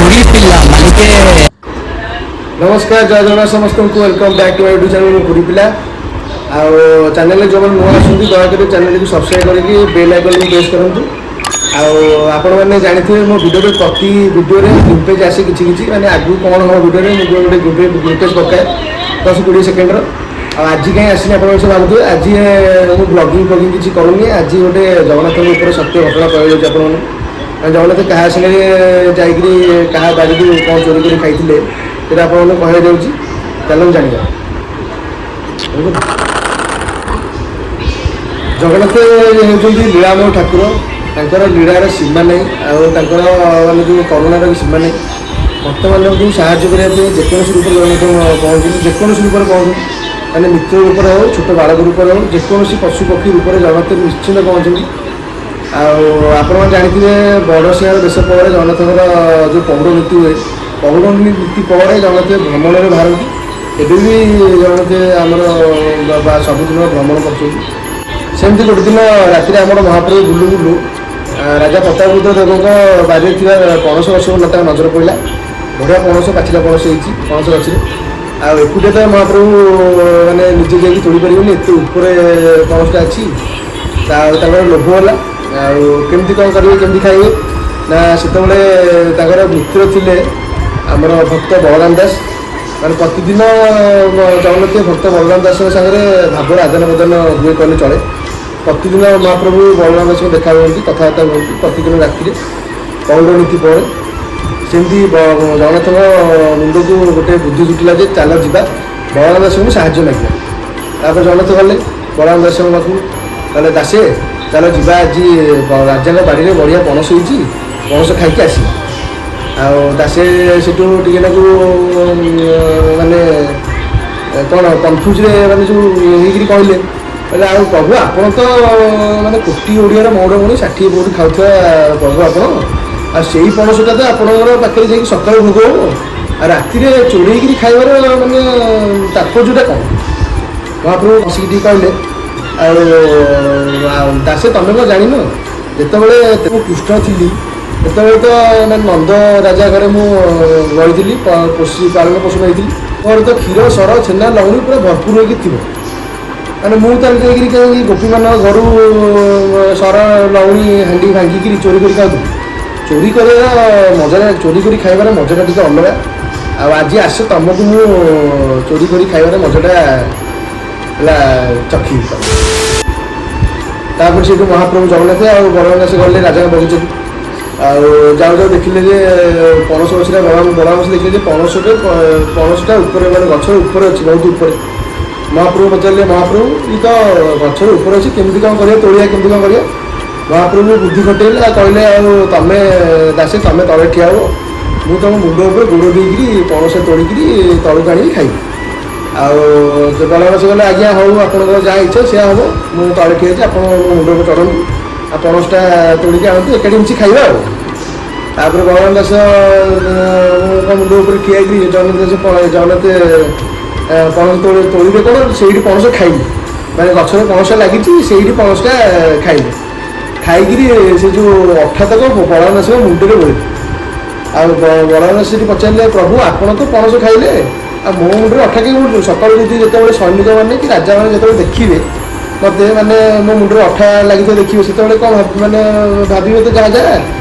ପୁରୀ ପିଲା ମାଲିକେ। ନମସ୍କାର, ଜୟ ଜଗନ୍ନାଥ ସମସ୍ତଙ୍କୁ। Welcome back to my YouTube channel, ମୁଁ ପୁରୀ ପିଲା। ଆଉ ଚ୍ୟାନେଲରେ ଯେଉଁମାନେ ନୂଆ ଆସନ୍ତି, ଦୟାକରି ଚ୍ୟାନେଲଟିକୁ ସବସ୍କ୍ରାଇବ୍ କରିକି ବେଲ୍ ଆଇକନ୍କୁ ପ୍ରେସ୍ କରନ୍ତୁ। ଆଉ ଆପଣମାନେ ଜାଣିଥିବେ, ମୋ ଭିଡ଼ିଓରେ, ପ୍ରତି ଭିଡ଼ିଓରେ ଗ୍ଲିମ୍ପସ୍ ଆସେ କିଛି କିଛି, ମାନେ ଆଗକୁ କ'ଣ ହେବ ଭିଡ଼ିଓରେ, ମୁଁ ଗୋଟେ ଗ୍ଲିମ୍ପସ୍ ପକାଏ 10-20 ସେକେଣ୍ଡର। ଆଉ ଆଜି କାହିଁ ଆସିନି, ଆପଣଙ୍କ ସବୁ ଭାବୁଥିବେ। ଆଜି ମୁଁ ବ୍ଲଗିଂ ଫ୍ଲଗିଂ କିଛି କରୁନି। ଆଜି ଗୋଟେ ଜଗନ୍ନାଥଙ୍କ ଉପରେ ସତ୍ୟ ଘଟଣା କହିଯାଉଛି ଆପଣମାନଙ୍କୁ। ମାନେ ଜଗନ୍ନାଥ କାହା ସାଙ୍ଗରେ ଯାଇକିରି କାହା ବାଡ଼ିରୁ କ'ଣ ଚୋରି କରି ଖାଇଥିଲେ, ସେଇଟା ଆପଣମାନଙ୍କୁ କହିବାକୁ ଯାଉଛି। ଚାଲନ୍ତୁ ଜାଣିବା। ଜଗନ୍ନାଥ ହେଉଛନ୍ତି ଲୀଳାମୟ ଠାକୁର। ତାଙ୍କର ଲୀଳାର ସୀମା ନାହିଁ ଆଉ ତାଙ୍କର ମାନେ ଯେଉଁ କରୁଣାର ବି ସୀମା ନାହିଁ। ଭକ୍ତମାନଙ୍କୁ ସାହାଯ୍ୟ କରିବା ପାଇଁ ଯେକୌଣସି ରୂପରେ ଜଗନ୍ନାଥ ପହଞ୍ଚନ୍ତି, ଯେକୌଣସି ରୂପରେ ପହଞ୍ଚନ୍ତି। ମାନେ ମିତ୍ର ରୂପରେ ହେଉ, ଛୋଟ ବାଳକ ରୂପରେ ହେଉ, ଯେକୌଣସି ପଶୁ ପକ୍ଷୀ ରୂପରେ ଜଗନ୍ନାଥ ନିଶ୍ଚିନ୍ତ ପହଞ୍ଚନ୍ତି। ଆଉ ଆପଣମାନେ ଜାଣିଥିବେ, ବଡ଼ସିଂହାର ବେଶ ପରେ ଜଗନ୍ନାଥଙ୍କର ଯେଉଁ ପହୁଡ଼ ନୀତି ହୁଏ, ପହୁଡ଼ ନୀତି ପରେ ଜଗନ୍ନାଥ ଭ୍ରମଣରେ ବାହାରନ୍ତି। ଏବେ ବି ଜଗନ୍ନାଥ ଆମର ବା ସବୁଦିନ ଭ୍ରମଣ କରୁଛନ୍ତି। ସେମିତି ଗୋଟେ ଦିନ ରାତିରେ ଆମର ମହାପ୍ରଭୁ ବୁଲୁ ବୁଲୁ ରାଜା ପ୍ରତାପରୁଦ୍ର ଦେବଙ୍କ ବାରିରେ ଥିବା ପଣସ ଗଛ ଲତା ନଜର ପଡ଼ିଲା। ବଢ଼ିଆ ପଣସ, ପାଚିଲା ପଣସ ହେଇଛି ପଣସ ଗଛରେ। ଆଉ ଏକୁଟିଆ ତ ମହାପ୍ରଭୁ ମାନେ ନିଜେ ଯାଇକି ତୋଳି ପାରିବେନି, ଏତେ ଉପରେ ପଣସଟା ଅଛି। ତା ତାଙ୍କର ଲୋଭ ହେଲା। ଆଉ କେମିତି କ'ଣ କରିବେ, କେମିତି ଖାଇବେ ନା, ସେତେବେଳେ ତାଙ୍କର ମିତ୍ର ଥିଲେ ଆମର ଭକ୍ତ ବଳରାମ ଦାସ। ମାନେ ପ୍ରତିଦିନ ଜଗନ୍ନାଥ ଭକ୍ତ ବଳରାମ ଦାସଙ୍କ ସାଙ୍ଗରେ ଭାବର ଆଦାନ ପ୍ରଦାନ ହୁଏ କହିଲେ ଚଳେ। ପ୍ରତିଦିନ ମହାପ୍ରଭୁ ବଳରାମ ଦାସଙ୍କୁ ଦେଖା ହୁଅନ୍ତି, କଥାବାର୍ତ୍ତା ହୁଅନ୍ତି ପ୍ରତିଦିନ ରାତିରେ ପହୁଡ଼ ନୀତି ପରେ। ସେମିତି ଜଗନ୍ନାଥଙ୍କ ମୁଣ୍ଡକୁ ଗୋଟେ ବୁଦ୍ଧି ଜୁଟିଲା ଯେ ଚାଲ ଯିବା, ବଳରାମ ଦାସଙ୍କୁ ସାହାଯ୍ୟ ମାଗିବା। ତାପରେ ଜଗନ୍ନାଥ ଗଲେ ବଳରାମ ଦାସଙ୍କ ପାଖକୁ। କହିଲେ, "ଦାସେ, ଚାଲ ଯିବା, ଆଜି ରାଜାଙ୍କ ବାଡ଼ିରେ ବଢ଼ିଆ ପଣସ ହେଇଛି, ପଣସ ଖାଇକି ଆସିବା।" ଆଉ ଦାସେ ସେଠୁ ଟିକେ ନାକୁ ମାନେ କ'ଣ କନଫ୍ୟୁଜରେ ମାନେ ଯେଉଁ ହେଇକିରି କହିଲେ, କହିଲେ, "ଆଉ ପ୍ରଭୁ, ଆପଣ ତ ମାନେ କୋଟି ଓଡ଼ିଆର ମଉଡ଼ମଣି, 60 କୋଟି ଖାଉଥିବା ପ୍ରଭୁ ଆପଣ, ଆଉ ସେଇ ପଣସଟା ତ ଆପଣଙ୍କର ପାଖରେ ଯାଇକି ସକାଳୁ ଭୋଗ ହେବ, ଆଉ ରାତିରେ ଚୋରେଇକିରି ଖାଇବାର ମାନେ ତାତ୍ପର୍ଯ୍ୟଟା କ'ଣ?" ମହାପ୍ରଭୁ ବସିକି ଟିକେ କହିଲେ, ଆଉ ଆଉ ଦାସେ, ତମେ କ'ଣ ଜାଣିନ, ଯେତେବେଳେ ମୁଁ କୃଷ୍ଣ ଥିଲି, ସେତେବେଳେ ତ ମାନେ ନନ୍ଦ ରାଜା ଘରେ ମୁଁ ରହିଥିଲି, ପୋଷି ପାଳନ ପୋଷଣ ହେଇଥିଲି। ମୋର ତ କ୍ଷୀର, ସର, ଛେନା, ଲହୁଣୀ ପୁରା ଭରପୁର ହେଇକି ଥିବ। ମାନେ ମୁଁ ତାହେଲେ ଯାଇକିରି କାହିଁକି ଗୋପୀମାନଙ୍କ ଘରୁ ସର, ଲହୁଣୀ ହାଣ୍ଡି ଭାଙ୍ଗିକିରି ଚୋରି କରି ଖାଉଥିଲି? ଚୋରି କରିବାର ମଜାଟା, ଚୋରି କରି ଖାଇବାର ମଜାଟା ଟିକେ ଅଲଗା। ଆଉ ଆଜି ଆସ, ତମକୁ ମୁଁ ଚୋରି କରି ଖାଇବାର ମଜାଟା ହେଲା ଚଖେଇବି ତମକୁ।" ତାପରେ ସେଇଠୁ ମହାପ୍ରଭୁ ଜଗନ୍ନାଥ ଆଉ ବଳରାମ ଦାସ ଗଲେ ରାଜାଙ୍କ ବଗିଚାକୁ। ଆଉ ଯାଉ ଯାଉ ଦେଖିଲେ ଯେ ପଣସ ଗଛଟା, ବଳରାମ ବଳରାମ ଦାସ ଦେଖିଲେ ଯେ ପଣସଟା ଉପରେ, ମାନେ ଗଛର ଉପରେ ଅଛି, ବହୁତ ଉପରେ। ମହାପ୍ରଭୁ ପଚାରିଲେ, "ମହାପ୍ରଭୁ, ଇଏ ତ ଗଛର ଉପରେ ଅଛି, କେମିତି କ'ଣ କରିବା? ତୋଳିବା କେମିତି କ'ଣ କରିବା?" ମହାପ୍ରଭୁ ବୁଦ୍ଧି ଖଟେଇଲେ ଆଉ କହିଲେ, "ଆଉ ତମେ ଦାସେ, ତମେ ତଳେ ଠିଆ ହୁଅ, ମୁଁ ତମ ମୁଣ୍ଡ ଉପରେ ଗୋଡ଼ ଦେଇକିରି ପଣସ ତୋଳିକିରି ତଳକୁ ଆଣିକି ଖାଇବି।" ଆଉ ବଳରାମ ଦାସ କହିଲେ, "ଆଜ୍ଞା ହଉ, ଆପଣଙ୍କର ଯାହା ଇଚ୍ଛା ସେୟା ହେବ। ମୁଁ ତଳେ ଠିଆ ହେଇଛି, ଆପଣ ମୋ ମୁଣ୍ଡ ଉପରେ ଚଢ଼ନ୍ତୁ ଆଉ ପଣସଟା ତୋଳିକି ଆଣନ୍ତୁ, ଏକାଠି ମିଶି ଖାଇବା।" ଆଉ ତାପରେ ବଳରାମ ଦାସ ଙ୍କ ମୁଣ୍ଡ ଉପରେ ଠିଆ ହେଇକିରି ଜଗନ୍ନାଥ ଦାସ, ଜଗନ୍ନାଥ ପଣସ ତୋଳିବେ କ'ଣ, ସେଇଠି ପଣସ ଖାଇଲେ। ମାନେ ଗଛରେ ପଣସ ଲାଗିଛି, ସେଇଠି ପଣସଟା ଖାଇଲେ। ଖାଇକିରି ସେ ଯେଉଁ ଅଠା ତକ ବଳରାମ ଦାସଙ୍କ ମୁଣ୍ଡରେ ବୋଳିଲେ। ଆଉ ବଳରାମ ଦାସ ସେଠି ପଚାରିଲେ, "ପ୍ରଭୁ, ଆପଣ ତ ପଣସ ଖାଇଲେ, ଆଉ ମୋ ମୁଣ୍ଡରେ ଅଠା କାଇଁ ବୋଳୁଛନ୍ତି? ସକାଳୁ ଯଦି ଯେତେବେଳେ ସୈନିକମାନେ କି ରାଜାମାନେ ଯେତେବେଳେ ଦେଖିବେ ମୋତେ, ମାନେ ମୋ ମୁଣ୍ଡରେ ଅଠା ଲାଗିଥିବ ଦେଖିବେ, ସେତେବେଳେ କ'ଣ ମାନେ ଭାବିବେ ତ ଯାହା ଯାହା,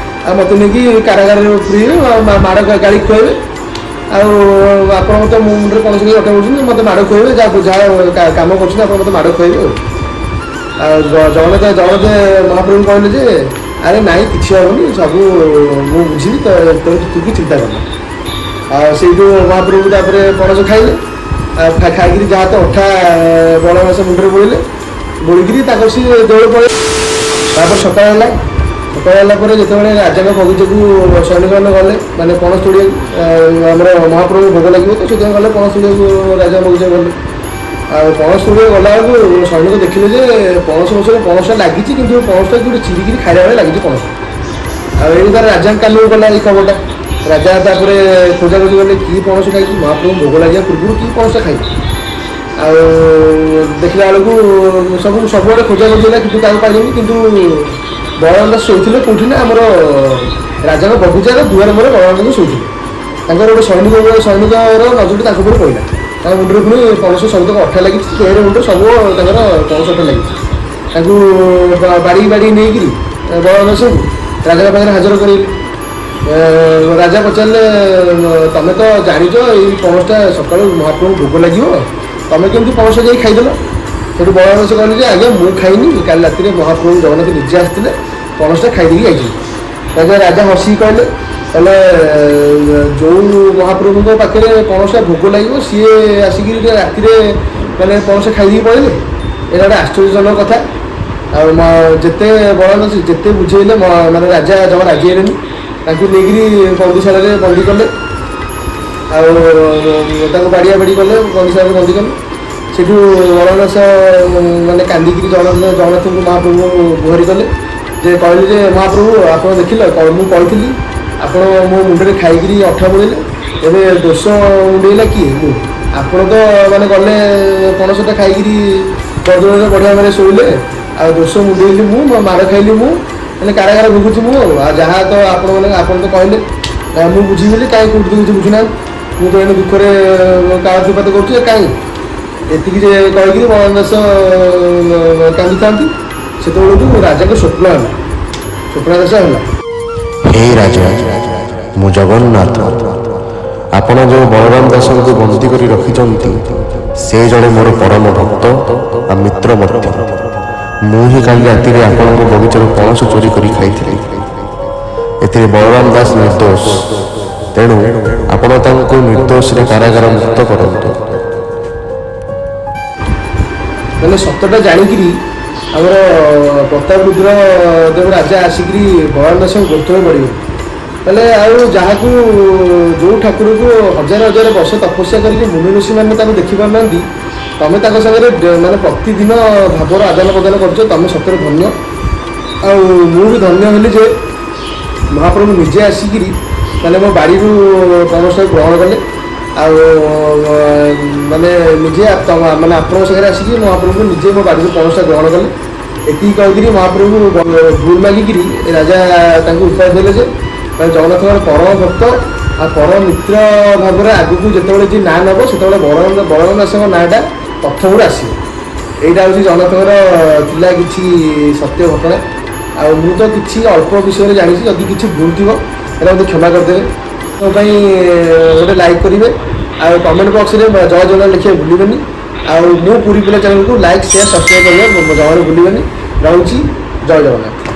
ଆଉ ମୋତେ ନେଇକି କାରାଗାରରେ ପୁରେଇବେ, ମାଡ଼ ଗାଳି ଖୁଆଇବେ। ଆଉ ଆପଣ ତ ମୋ ମୁଣ୍ଡରେ ପଣସ ଖାଇ ଅଠା ବୋଳୁଛନ୍ତି, ମୋତେ ମାଡ଼ ଖୁଆଇବେ। ଯାହା ଯାହା କାମ କରୁଛନ୍ତି, ଆପଣ ମୋତେ ମାଡ଼ ଖୁଆଇବେ।" ଆଉ ଆଉ ଜଗନ୍ନାଥ ଜଗନ୍ନାଥ ମହାପ୍ରଭୁ କହିଲେ ଯେ, "ଆରେ ନାଇଁ, କିଛି ହେବନି, ସବୁ ମୁଁ ବୁଝିବି, ତ ତୁ କି ଚିନ୍ତା କରନା।" ଆଉ ସେଇଠୁ ମହାପ୍ରଭୁ ତାପରେ ପଣସ ଖାଇଲେ। ଆଉ ଖାଇକିରି ଯାହା ତ ଅଠା ବଳରାମ ମୁଣ୍ଡରେ ବୋଳିଲେ, ବୋଳିକିରି ତାଙ୍କର ସିଏ ଦେଉଳ ପଳେଇଲେ। ତାପରେ ସକାଳ ହେଲା। ସକାଳ ହେଲା ପରେ ଯେତେବେଳେ ରାଜାଙ୍କ ବଗିଚାକୁ ସୈନିକମାନେ ଗଲେ, ମାନେ ପଣସ ତୋଳିବାକୁ, ଆମର ମହାପ୍ରଭୁ ଭୋଗ ଲାଗିବ ତ ସେଥିପାଇଁ ଗଲେ ପଣସ ତୋଳିବାକୁ, ରାଜାଙ୍କ ବଗିଚାକୁ ଗଲେ। ଆଉ ପଣସ ତୋଳିବାକୁ ଗଲାବେଳକୁ ସୈନିକ ଦେଖିଲେ ଯେ ପଣସ ଗଛରେ ପଣସଟା ଲାଗିଛି, କିନ୍ତୁ ପଣସଟା ଗୋଟେ ଚିରିକିରି ଖାଇଲା ବେଳେ ଲାଗିଛି ପଣସ। ଆଉ ଏଇ ତାର ରାଜାଙ୍କ କାନକୁ ଗଲା ଏଇ ଖବରଟା। ରାଜା ତାପରେ ଖୋଜାଖୋଜି କଲେ, କି ପଣସ ଖାଇଛି, ମହାପ୍ରଭୁ ଭୋଗ ଲାଗିବା ପୂର୍ବରୁ କି ପଣସଟା ଖାଇଛି? ଆଉ ଦେଖିଲା ବେଳକୁ ସବୁ ସବୁଆଡ଼େ ଖୋଜାଖୋଜି ହେଲା, କିନ୍ତୁ କାହାକୁ ପାଇଲେନି। କିନ୍ତୁ ବଳରାମ ଦାସ ଶୋଇଥିଲେ କୋଉଠି ନା ଆମର ରାଜାଙ୍କ ବଗିଚାର ଦୁଆର ମୁହଁରେ ବଳରାମ ଦାସ ଶୋଇଥିଲେ। ତାଙ୍କର ଗୋଟେ ସୈନିକର ନଜରଟି ତାଙ୍କ ଉପରେ ପଡ଼ିଲା। ତାଙ୍କ ମୁଣ୍ଡରେ ପୁଣି ପଣସ ସବୁତକ ଅଠା ଲାଗିଛି, ଦେହରେ ମୁଣ୍ଡରେ ସବୁ ତାଙ୍କର ପଣସ ଅଠା ଲାଗିଛି। ତାଙ୍କୁ ବାଡ଼ି ବାଡ଼ି ନେଇକିରି ବଳରାମ ଦାସଙ୍କୁ ରାଜାଙ୍କ ପାଖରେ ହାଜର କରାଇଲେ। ରାଜା ପଚାରିଲେ, ତମେ ତ ଜାଣିଛ ଏଇ ପଣସଟା ସକାଳୁ ମହାପ୍ରଭୁ ଭୋଗ ଲାଗିବ, ତମେ କେମିତି ପଣସ ଯାଇ ଖାଇଦେଲ? ସେଠୁ ବଳରାମ ଦାସ କହିଲେ ଯେ ଆଜ୍ଞା ମୁଁ ଖାଇନି, କାଲି ରାତିରେ ମହାପ୍ରଭୁ ଜଗନ୍ନାଥ ନିଜେ ଆସିଥିଲେ, ପଣସଟା ଖାଇଦେଇକି ଯାଇଛନ୍ତି। ରାଜା ହସିକି କହିଲେ, କହିଲେ ଯେଉଁ ମହାପ୍ରଭୁଙ୍କ ପାଖରେ ପଣସଟା ଭୋଗ ଲାଗିବ ସିଏ ଆସିକିରି ରାତିରେ ମାନେ ପଣସ ଖାଇଦେଇକି ପଳେଇଲେ, ଏଇଟା ଗୋଟେ ଆଶ୍ଚର୍ଯ୍ୟଜନକ କଥା। ଆଉ ଯେତେ ବଳରାମ ଦାସ ଯେତେ ବୁଝେଇଲେ ମାନେ ରାଜା ଜମା ରାଜି ହେଲେନି। ତାଙ୍କୁ ନେଇକିରି ବନ୍ଦିଶାଳାରେ ବନ୍ଦୀ କଲେ ଆଉ ତାଙ୍କୁ ବାଡ଼ିଆ ବାଡ଼ି କଲେ, ବନ୍ଦିଶାଳାରେ ବନ୍ଦୀ କଲେ। ସେଠୁ ବଳରାମ ଦାସ ମାନେ କାନ୍ଦିକିରି ଜଗନ୍ନାଥଙ୍କୁ ମହାପ୍ରଭୁ ଗୁହାରି କଲେ ଯେ କହିଲେ ଯେ ମହାପ୍ରଭୁ ଆପଣ ଦେଖିଲ, ମୁଁ କହିଥିଲି, ଆପଣ ମୋ ମୁଣ୍ଡରେ ଖାଇକିରି ଅଠା ବୋଳିଲେ, ଏବେ ଦୋଷ ମୁଣ୍ଡେଇଲା କିଏ? ମୁଁ। ଆପଣ ତ ମାନେ ଗଲେ ପଣସଟା ଖାଇକିରି ବରଦୋଳରେ ବଢ଼ିଆ ଭାବରେ ଶୋଇଲେ, ଆଉ ଦୋଷ ମୁଣ୍ଡେଇଲି ମୁଁ, ମାଡ଼ ଖାଇଲି ମୁଁ, ମାନେ କାରାଗାର ଭୋଗୁଛି ମୁଁ। ଆଉ ଯାହା ତ ଆପଣମାନେ ଆପଣ ତ କହିଲେ ମୁଁ ବୁଝିବିଲି, କାହିଁ କୋଉଠି ତ କିଛି ବୁଝୁନାହାନ୍ତି, ମୁଁ ତ ଏଇନେ ଦୁଃଖରେ କାଳତିପାତ କରୁଛି କାହିଁ? ଏତିକି ଯେ କହିକିରି ବଳରାମ ଦାସ କାନ୍ଦୁଥାନ୍ତି, ସେତେବେଳକୁ ରାଜାଙ୍କ ସ୍ୱପ୍ନ ହେଲା, ସ୍ୱପ୍ନାଦେଶ ହେଲା। ହେ ରାଜା, ମୁଁ ଜଗନ୍ନାଥ। ଆପଣ ଯେଉଁ ବଳରାମ ଦାସଙ୍କୁ ବନ୍ଦୀ କରି ରଖିଛନ୍ତି ସେ ଜଣେ ମୋର ପରମ ଭକ୍ତ ଆଉ ମିତ୍ର ମଧ୍ୟ। ମୁଁ ହିଁ କାଲି ରାତିରେ ଆପଣଙ୍କ ବଗିଚାରୁ ପଣସ ଚୋରି କରି ଖାଇଥିଲି। ଏଥିରେ ବଳରାମ ଦାସ ନିର୍ଦ୍ଦୋଷ, ତେଣୁ ଆପଣ ତାଙ୍କୁ ନିର୍ଦ୍ଦୋଷରେ କାରାଗାର ମୁକ୍ତ କରନ୍ତୁ। ମାନେ ସତଟା ଜାଣିକିରି ଆମର ପ୍ରତାପରୁଦ୍ର ଦେବ ରାଜା ଆସିକିରି ବଳରାମ ଦାସଙ୍କ ଗୋଡ ତଳେ ପଡ଼ିବେ। ହେଲେ ଆଉ ଯାହାକୁ ଯେଉଁ ଠାକୁରକୁ ହଜାର ହଜାର ବର୍ଷ ତପସ୍ୟା କରିକି ମୁନି ଋଷିମାନେ ତାକୁ ଦେଖିପାରୁନାହାନ୍ତି, ତମେ ତାଙ୍କ ସାଙ୍ଗରେ ମାନେ ପ୍ରତିଦିନ ଭାବର ଆଦାନ ପ୍ରଦାନ କରୁଛ, ତମେ ସତରେ ଧନ୍ୟ। ଆଉ ମୁଁ ବି ଧନ୍ୟ ହେଲି ଯେ ମହାପ୍ରଭୁ ନିଜେ ଆସିକିରି ମାନେ ମୋ ବାଡ଼ିରୁ ପଣସଟାକୁ ଗ୍ରହଣ କଲେ। ଆଉ ମାନେ ନିଜେ ମାନେ ଆପଣଙ୍କ ସାଙ୍ଗରେ ଆସିକି ମହାପ୍ରଭୁ ନିଜେ ମୋ ବାଡ଼ିରୁ ପଣସଟା ଗ୍ରହଣ କଲେ। ଏତିକି କହିକିରି ମହାପ୍ରଭୁ ଭୁଲ ମାଗିକିରି ରାଜା ତାଙ୍କୁ ଉପାୟ ଦେଲେ ଯେ ମାନେ ଜଗନ୍ନାଥଙ୍କର ପରମ ଭକ୍ତ ଆଉ ପରମ ମିତ୍ର ଭାବରେ ଆଗକୁ ଯେତେବେଳେ ଯିଏ ନାଁ ନେବ ସେତେବେଳେ ବଳରାମ ଦାସଙ୍କ ନାଁଟା ପ୍ରଥମରୁ ଆସିବ। ଏଇଟା ହେଉଛି ଜଗନ୍ନାଥଙ୍କର ଥିଲା କିଛି ସତ୍ୟ ଘଟଣା। ଆଉ ମୁଁ ତ କିଛି ଅଳ୍ପ ବିଷୟରେ ଜାଣିଛି, ଯଦି କିଛି ଭୁଲ ଥିବ ତାହେଲେ ମୋତେ କ୍ଷମା କରିଦେବେ। ମୋ ପାଇଁ ଗୋଟେ ଲାଇକ୍ କରିବେ ଆଉ କମେଣ୍ଟ ବକ୍ସରେ ଜୟ ଜଗନ୍ନାଥ ଲେଖିବାକୁ ଭୁଲିବେନି। ଆଉ ମୁଁ ପୁରୀ ପିଲା ଚ୍ୟାନେଲକୁ ଲାଇକ୍, ସେୟାର, ସବସ୍କ୍ରାଇବ୍ କରିବା ଜମାରୁ ଭୁଲିବେନି। ରହୁଛି, ଜୟ ଜଗନ୍ନାଥ।